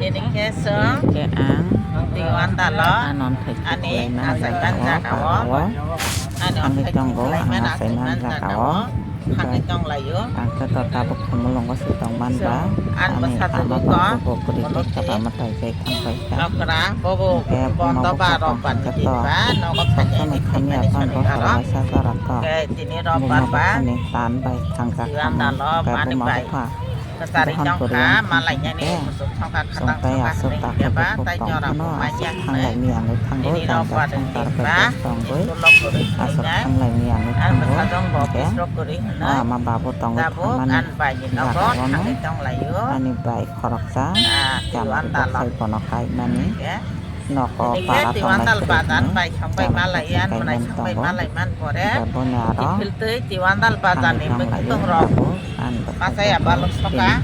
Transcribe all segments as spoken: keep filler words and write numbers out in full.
Tini khe chwng Tini khe ang Tiwandalo a non thai ani khlaima achaiman jagao jagao parao ani thangwi tongo, ang achaiman jagao thangwi tonglaio. Ang khe to tabuk Khumulwngo se tongman ba, ani bwsajwk ani ama bukong, bukung kwrwi tei kwbangma taijak thangbai kha. Okra, bobo bondo ba rok ba tini ba nogo phainai ni khamya phainani bosor waisa jora to. Khe tini rok ba ba tan bai thangjak Tiwandalo ani bai. Kwchari tongkha, malainani muchung thongkha, khatang thongkha hwnwi hwnkhe ba tei jora bo manya hwnwi. Tini rok ba tongwi ba, school rok kwrwi hwnwi nai. Ang bwsajwk bo office rok kwrwi hwnwi. Tabuk ani bai ni nogo thangwi tonglaio. Ani bai khoroksa, ah, Tiwandalo. Nogo para tongnai Tiwandal bazar bai songbai malai yan, mwnai songbai malai man pore. Kiphil twi Tiwandal bazar ni mwkhwtwng rok machaya balok soka.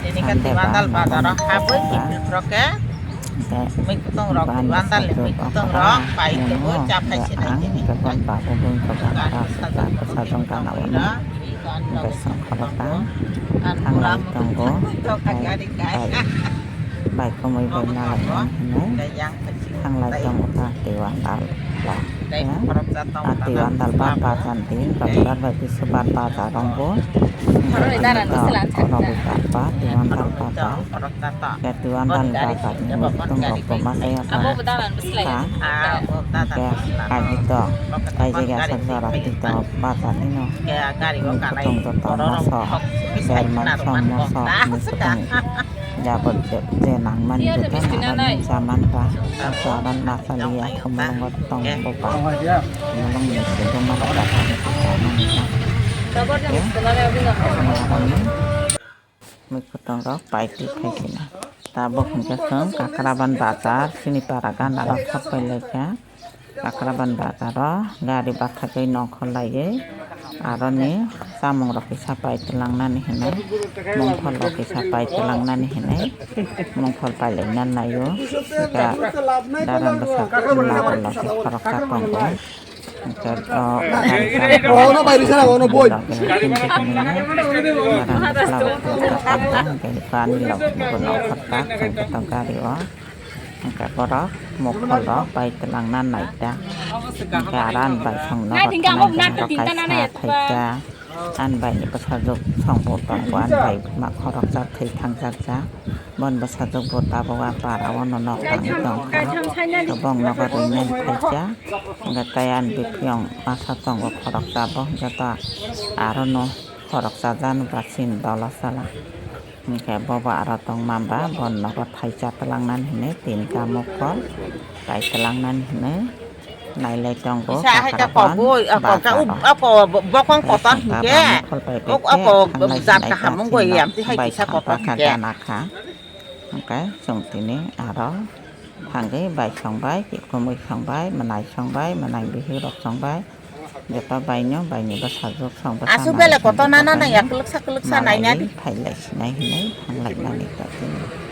Tini khe Tiwandal bazar o habwi kiphil rok khe mwkhwtwng rok, Tiwandal ni mwkhwtwng rok pai tongwi cha phai sinai tini. Sajwk gana o no. Hwnkhe songkha bwkha thanglai tongo. Bai, bai, bai kwmwi bai malai hwnwi thanglai tongo ta Tiwandal. A Tiwandal ba bazar din, Robibar bai Bisubbar bazar rombo. Robibar ba Tiwandal bazar. Khe Tiwandal bazar ni mwkhwtwng rok bo machaya kha. Khe kaji to kaijak ya sak jora tito bazar ni no. Mwkhwtwng joto mosok, berma mosok, mosok, mwkhwtwng jabot je, je nangmani joto nangmani saman ba, saman masali ya khumulwngo tong bo ba. Khumulwng ni sidi mano ba. Khe, Mwkhwtwng rok pai twi phai sina. Tabuk hwnkhe chwng Kakraban bazar, chini para gana rok thok pai lai kha. Kakraban bazar o gari bathagwi nongkhor laiwi aroni chamung rok kisa pai twlang nani hinwi, mungkhor rok kisa pai twlang nani hinwi, mungkhor pai lai na laio. Daran bwsa lago logi khoroksa tongo. Hwnkhe, o, Ono bai risa na, ono boi. Hwnkhe, ani log, hwnkhe to gari o. Hwnkhe borok mokol rok bai twlangna naida. Hwnkhe aran bai songno rok thanai, borok kaisa thaisa. Ani bai ni bwsajwk songbo tongo, ani bai ma khoroksa thwi thangjak jak. Boni bwsajwk bo tabuk a para o no nok tangwi tongkha. Bong nogo rwinani phaikha. Hwnkhe tei ani biphiyong masa tongo khoroksa, bo hwnkhe to aro no khoroksa jani ba chini dola sala. Hwnkhe bobo aro tongma ba boni nogo thaisa twlangnani hinwi tinta mokol tai twlangnani hinwi nailai tongo. Isa hai ta kok boi, ah, kok ta, bazaro. Bokong kotor hwnkhe. Mokol pai pai khe, ok, ok, thanglai jat sinai kaham wngwi tongphino. Amtwi hai bai kisa kotor hwnkhe. Hwnkhe chwng tini aro thangwi bai songbai, kiphumwi songbai, mwnai songbai, mwnai bihik rok songbai. Joto baino, baini bwsajwk song bwsa aswk belai kotor nana nang ya, kwlwksa kwlwksa nainani. Phailai sinai hinwi thanglai nani ta tini.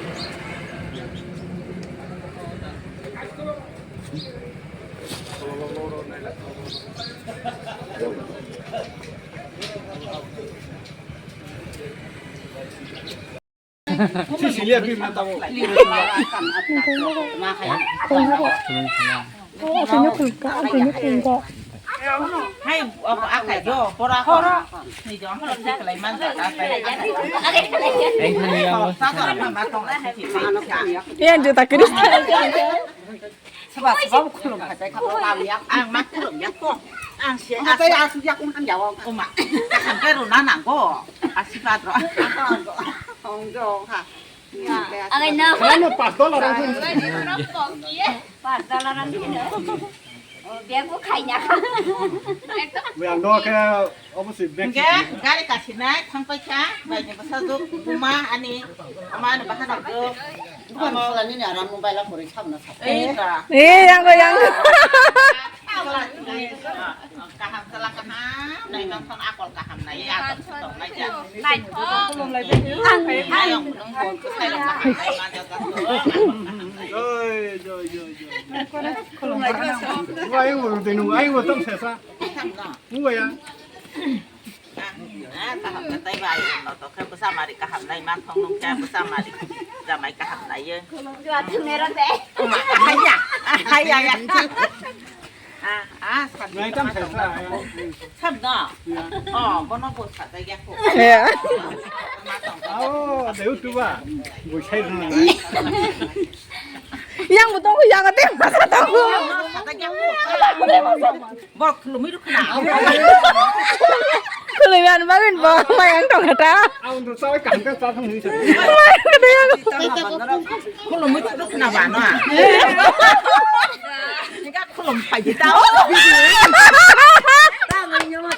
Iya, juta Kristan. Soba soba bo khulum phai phai kha, bo lam yak. Ang ma khulum yak ko. Ang se asuk yak, ang ya wang. Oma, kaham khe rwna nango. Asibad rw. Ang jong ha. Agai na. Ano pas dollar ang. Pas dollar ang. Oh, bag bo khaina. Ang do khe. Obo se bag. Hingke gari kasinai thangpai kha, bai ni bwsajwk buma ani ama ani bahan rok. Bukan salani ni aram mobile a pori sabna sa. Eh, yang go, yang go. Kaham sala kaham, nai nang son akol kaham nai ya. Nai thong. Nai thong. Nai yang nung bon kusai lo kaham nai ma jata. Joi, joi, joi, joi. Wai wo de nung ai wo tam sesa. Wai ya. Ah, kaham khe tei bai, no to khe bwsa mari kaham nai man thong nung khe bwsa mari. Jamai kaham naiyo. Khulumjua thangnairok de. Haiya, haiya, ya. Ah, ah, sab. Nai tam sai sa. Sab no. Ya. Oh, bono bo sa da ya ko. Ya. Ma tong. Oh, de utu ba. Bo sai no. Yang bo tong yang ate ma sa tong. Sa da ya ko. Bo khulumui rukna. Khulumui an bagin bo mai ang tong kata. Ang tu sai kan ka sa thang ni sa. Mai kata ya. Khulumui rukna ba no. Ni ka khulum pai di ta.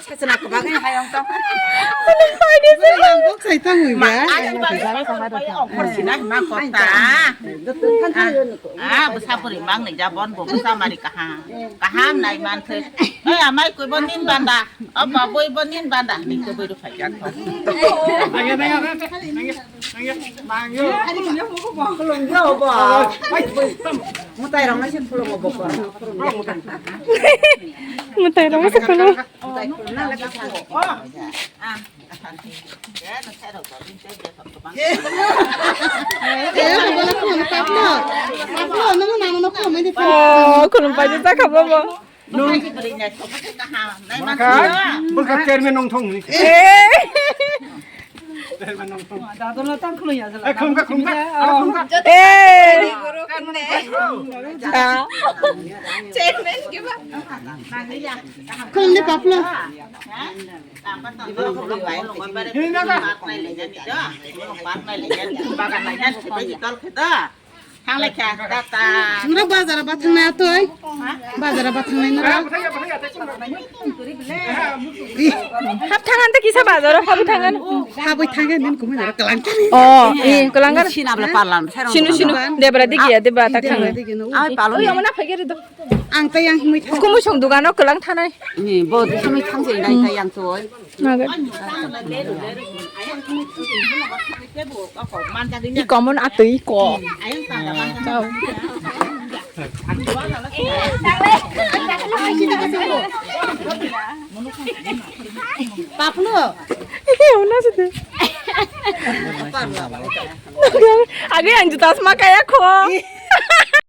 Sesena ko bagwi hai ong tong. Khulum pai di se. Yang bok sai tang wi ba. Ai, ai, ai, ongkhor sina hima kota. Ah, bwsa bwrwi mang ni jabon bo bwsa mari kaham. Kaham nai man thai. Oi, amai koi bo nin banda. O ba boi bo nin banda. Ni ko boi ru phai jak. Mutai rong nasi khulum bo. Mutai rong nasi khulum. Oh, khulum pai di ta kha bo bo. Nung. Maka, bwkha chairman nong thong ni. Eh. Chairman nong thong. Dadolo tang khulung ya jala. Eh, khulum kha, khulum kha. Eh. Ah. Chairman kiba. Khulum ni paplo. Hinna ka. Bagan nai nai, khitai khitai khitai. Thang lai kha, tata. Nang bazar ba thang na toi. Ha? Bazar ba thang nai na. Hap thangan te kisa bazar, hap thangan. Hap thangan din kumai na kalang. Oh, eh, kalang kan. Sina bla parlan. Sinu, sinu. Debra digi ya, debra ta thang. Ai palo. Oi, amana phai gari do. Ang ta yang himui thang. Kumu song dugano kalang thanai. Ni bo di himui thang se nai ta yang toi. Naga. I common atwi ko. Chao. Papno. Una sete. Agi anju tasma kaya ko.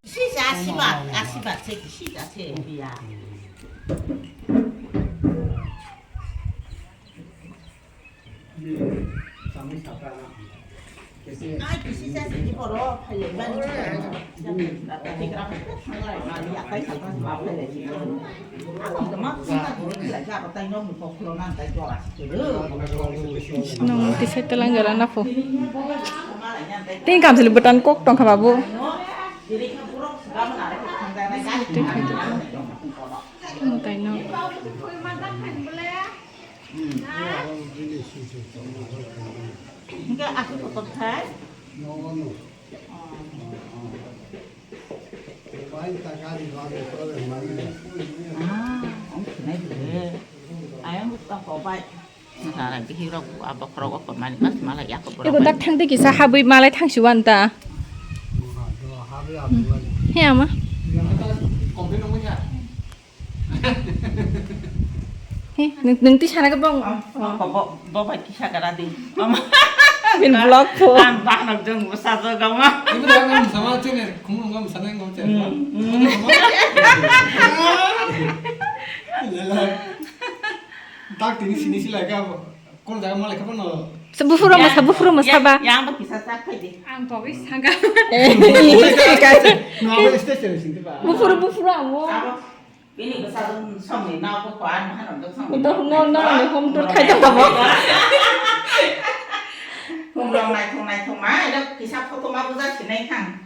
Sisa sibat, asibat se sisa se biya. Nung tisa telang jora na pho. Tin kamsili bwtan kok tong kha babu. Tei no. Hingke aswk kotor thai. Ah, ang sinai de. Ayang buka kobai. Nara bihirok, ah, bokhorok, oh, mani mas mala yak. Ego dak thang de kisa habwi malai thang si wan ta. He ama. He, nung, nung ti sana ka bong. Bo, bo, bo bai kisa kara di. Min vlog po. Ang bak nok jong busa jo gama. Ibu dah ngam sama tu ni, kumu ngam sana ngam tu. Hmm, hmm. Lala. Tak tini sini sila ka bo. Kon jaga malai ka bo no. Bufuro masa, bufuro masa ba. Yang ba kisa sak phai di. Ang pogwi sanga. No, abo stage ni sini ba. Bufuro, bufuro amo. Bini bwsa dong songni nokho ko, ano hano dong songni. Ito nokho no, no, no, home tour khai tong kha bo. Home rok naithok naithok ma, ero kisa photo ma buja sinai thang.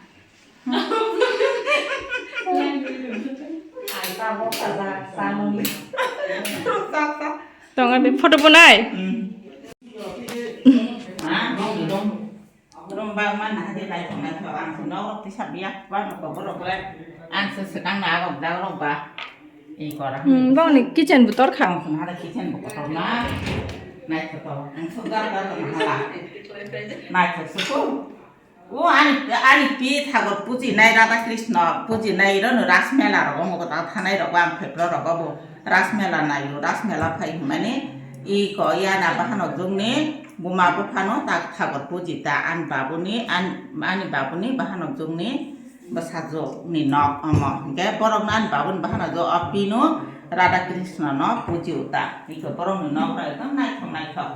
Ai, ta bo kaza, ta moni. Tong ani photo bo nai. Hmm. Ah, dong, dong. Rom ba man na hade nai thong nai thong ang se nok rok tisa biya ba nok ko borok le ang se sekang na rok da rok ba. I kora. Hmm, bang ni kitchen bu tor kha. Ang se na kitchen bu kotor na. Nai thong thong. Ang se da da na hala. Nai thong se ko. O ani, ani pi thagot puji nai Radha Krishna, puji nai ro no Ras Mela ro mo ko ta thanai ro ang pheplo ro bo. Ras Mela nai ro, Ras Mela phai mani. Iko yana bahanok jokni buma buphano tak thagor pujita ani babuni, an-, ani babuni bahanok jokni bwsajwkni nok omo. Hinkhe borokno ani babuni bahanok jwk o Binu Radha Krishna no puji uta. Iko borokni nok rok ekdom naithok naithok.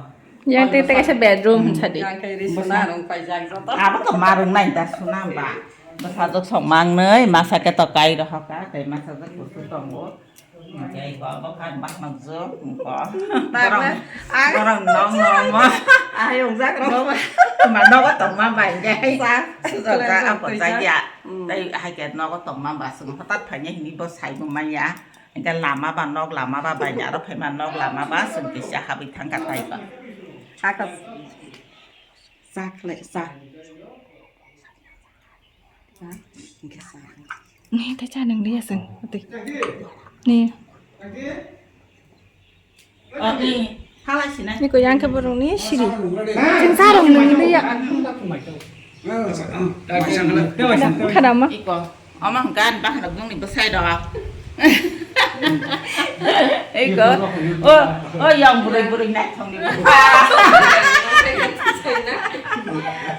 Yang tei tei kaisa bedroom Hmm. hinsa di. Yang khe ri suna rung paijak joto. Abo to marung nai da suna ba. Bwsajwk song mangnwi masa khe to kai rohorkha tei masa jwk kusu tongo. Hinkhe iko bokhan baknok jwk iko. Borok ang borok nok nok mo. Ayung jak rok. Ma nogo tongma ba hinkhe. Sa, Sujata ang ko tei jak. Jakya. Hmm. Tei haikhe nogo tongma ba swng hwtat phainai hwnwi bo saibo manya. Hinkhe lama ba nok lama ba bai aro phaima nok lama ba chwng kisa habwi thangkha taiba. Saka sa khlai sa. Sa, hinkhe sa. Ni ta cha nang liya chwng. Ate. Ni. Ni ko yang khe borok ni siri. Chwng sa rang nang liya. Khadama. Iko, omo hwnkha ani bahanok nungni bwsai rok. Iko, o, o yong bwrwi bwrwi naithok ni.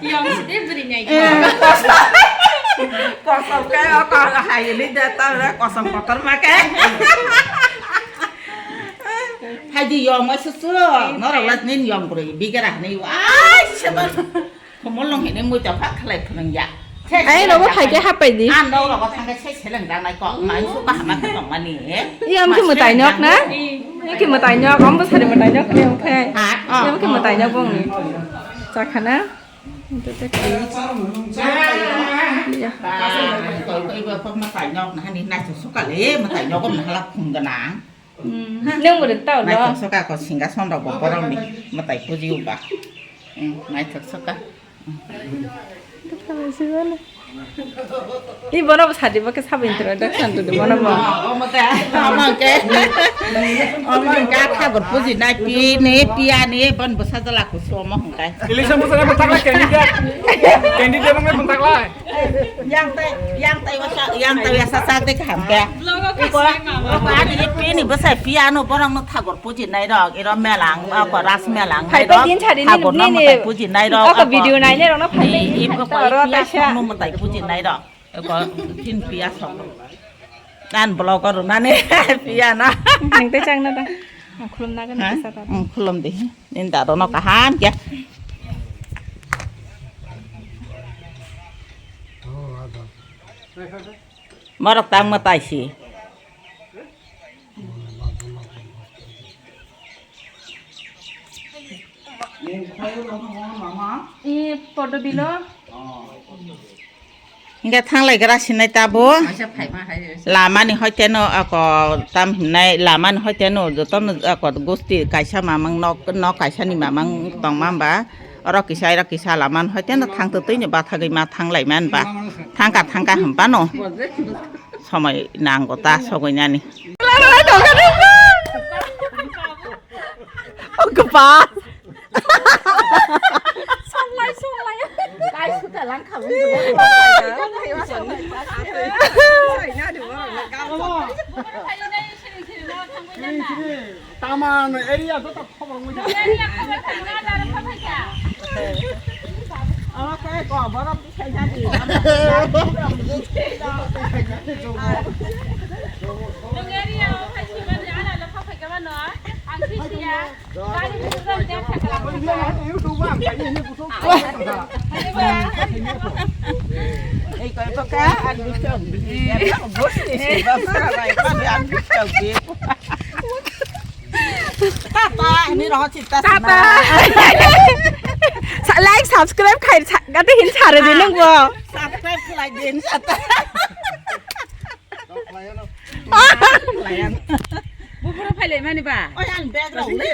Yong sidi bwrwi naithok. Kosom khe o kor hai ni de ta re kosom kotor ma khe. Hai di yong ma su su. Norok las nin yong bwrwi bigara ni. Ai, seba. Khumulwng hini muitok kha khlai phwrwng ya. Ai, rogo phai khe hapai di. Ang nok rogo thang khe se seleng janai kok, mai su kaham khe tongmani. Iya, mungkin mwtai nok na? Iya, mungkin mwtai nok, ombo sari mwtai nok ni, oke. Ha? Iya, mungkin mwtai nok bong ni. Chakha na? Iya. Ba, koi, koi, ba, kok mwtai nok na hani nai su sukale, mwtai nok om na hala khum gana. Hmm. Nung bwrwi tao lo. Naithok soka ko singhason rok bo borok ni mwtai puji uba. Hmm, naithok soka. I bono bo sadi bo khe sabo introduction to bono bo. Oh, omo te, omo ke. Omo ke thagor puji nai pi ni piya ni bon bo sajala ko somo hongkai. Election bo sajala bo thakla candidate. Candidate bo thakla. Yang tai, yang tai wasa, yang tai wasa sak de kaham khe. Vlog o iko, kasi mama. Iko ani pini bwsai piano borok no thagor puji nai rok, iro melang, ako ras melang nai rok. Phai din chari ni thagor no ni mutai puji nai rok, ako ako video nai nai rok no phai ni, din iko toro piya taisa. Sok no mutai puji nai rok. Iko pin piya sok. Nan vlog o runani piya na. Nang tai chang na ta. Khulum na kan kisa ta. Khulum di. Nin da rono kaham kya. Morok tang ma tai si. I podo bilo. Hinkhe thanglai gra sinai tabo. Lamani hoiteno ako tam hinai lamani hoiteno jotono ako gosti kaisa mamang nok, nok kaisani mamang tongma hwnba. Oro kisa, oro kisa lamani hoiteno thangtwtwino bathagwi ma thanglai manba. Thangka, thangka hwnbano somoi nango ta sogwi nani. Ongkha pa. Songlai, songlai. Lai suta lang kha. Taman area joto khobor wngwi. Area khobor kha, na daro khobor kha. Ama khe ko borok. Nwng area o phai sima ni ala lo kha phai kha mano. Ang si siya. Gari busu jang jang sakala. Ei koi baka ang bichong. Bos ni si baka bai pa ang bichong. Tata, ini roh cipta. Tata. Sa-, like, subscribe khai sa-, gati hin sare di nung bo. Subscribe khai din sata. Bufuro phailai mani ba. Oi ang bag rok ni.